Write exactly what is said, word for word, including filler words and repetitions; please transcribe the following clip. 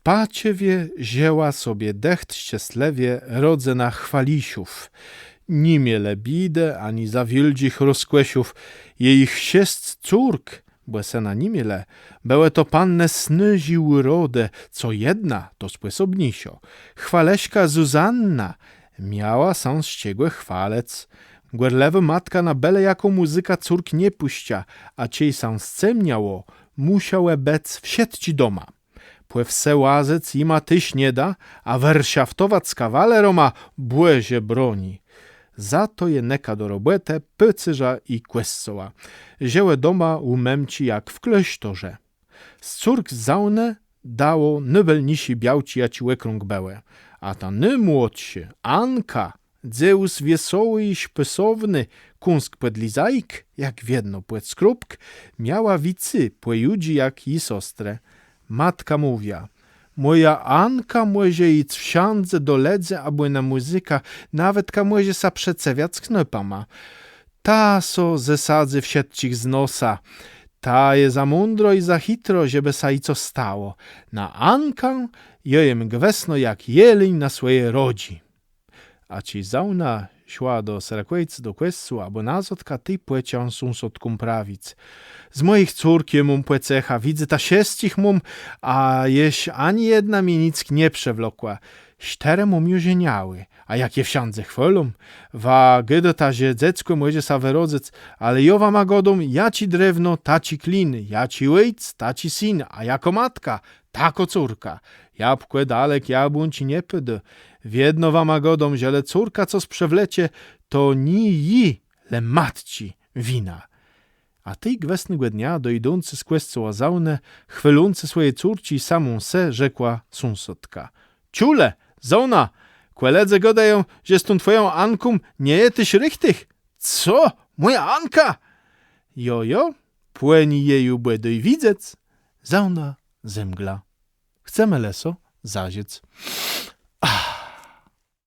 Pôczëwie żëła sobie dëcht szczeslëwie rodzëna Chwaliszów. Ni mielë biédë ani za wiôldżich rozkòszów. Jejich szesc córk, bò sëna ni mielë, bëłë to pannë snôżi ùrodë, co jedna to spòsobniészô. Chwalëszka Zuzanna miała sã z czegò chwalëc. Gòrlëwô matka na bële jaką mùzykã córk nie pùszcza, a czej sã scemniało, mùszałë bëc wszëtczi doma. Pò wsë łazëc jima téż nie dô, a werszaftowac z kawalerama, Bòże broni. Za to je nëka do robòtë, pôcerza i kòscoła. Żëłë doma ù mëmczi jak w klôsztorze. Z córk Zaunë dało nôbëlniészé białczi, jaczé òkrąg bëłë. A ta nômłodszô, Anka, dzéwùs wiesołi i szpôsowny, kąsk pòdlizajk, jak wiedno pòdskrobk, miała wicy pòjôdżi jak ji sostrë. Matka mówiła: Mòja Anka mòże jic wszãdze do lëdzy abò na mùzykã, nawetka mòże sã przecëwiac z knôpama. Ta so zesadzy wszëtczich z nosa. Ta je za mądrô i za chitrô, żebë sã ji co stało. Na Ankã jô jem gwësnô jak jeléń na swòje rodżi. A czej Zauna szła do Serakòjc do kòscoła abò nazôdka, tej pòczã sąsôdkóm prawic: Z mòjich córk jô móm pòcechã, widzyta, szescech móm, a jesz ani jedna mie nick nie przëwlokła. Sztërë móm ju żeniałé, a jak je wszãdze chwôlą. Wa gôdôta, że dzeckò mòże sã wërodzëc, ale jô wama gôdóm, jaczé drewno, taczi klin, jaczi òjc, taczi syn, a jakô matka, takô córka. Jabkò dalek jabłónczi nie pôdô. Wiedno wama gôdóm, żelë córka cos przëwlecze, to nié ji, le matczi wina. A tej gwësnégò dnia do jidący z kòscoła Zaunë, chwôlący swòje córczi i samą se, rzekła sąsôdka: Czëj le, Zauna, kò lëdze gôdają, że z tą twòją Anką nie je téż richtich. Co? Mòja Anka? Jo, jo, pò ni je ju bòdôj widzec. Zauna zemgla. Chcemë le so zażëc.